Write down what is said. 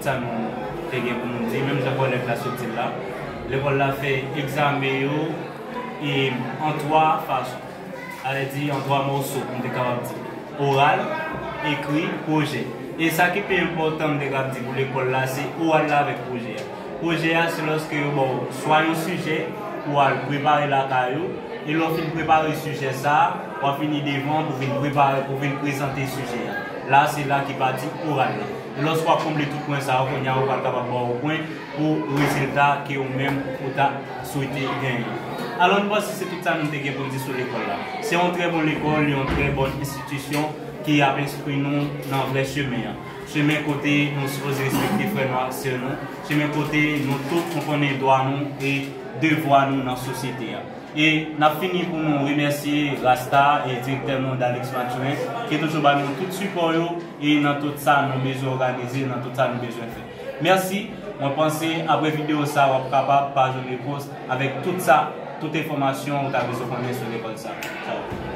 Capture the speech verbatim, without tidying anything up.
Sa nou te gen pou nou di, menm jan kòlèg la sot di l la, lekòl la fè egzamen yo e an twa fason, alè di an twa mòso, m te kapab di, oral, ekri, pwojè. E sa ki pi enpòtan, m te kapab di, pou lekòl la, se oral la avèk pwojè a. Pwojè a, se lòske yo ba w swa yon sijè pou w al prepare lakay ou, e lè w fin prepare sijè sa a, w ap vini devan pou vin prepare, pou vin prezante sijè a. La, se la ki pati oral la. E lòske w ap konble tout pwen sa yo, kounye a, yo pral kapab ba w pwen pou rezilta ke ou menm ou ta swete genyen. Alò, nou panse se tout sa nou te gen pou n di sou lekòl la. Se yon trè bon lekòl, yon trè bòn enstitisyon ki ap enskri nou nan vrè chemen an. Chemen kote nou sipoze respekte frè nou ak sè nou. Chemen kote nou tout nou konnen dwa nou e devwa nou nan sosyete a. E n ap fini pou nou remèsye Rasta e direktè nou, Dalix Mathurin, ki toujou ba nou tout sipò yo e nan tout sa nou bezwen òganize, nan tout sa nou bezwen fè. Mèsi. Mwen panse apre videyo sa, w ap kapab pa jwenn repons avèk tout sa, tout enfòmasyon ou ta bezwen konnen sou lekòl sa. Tchao.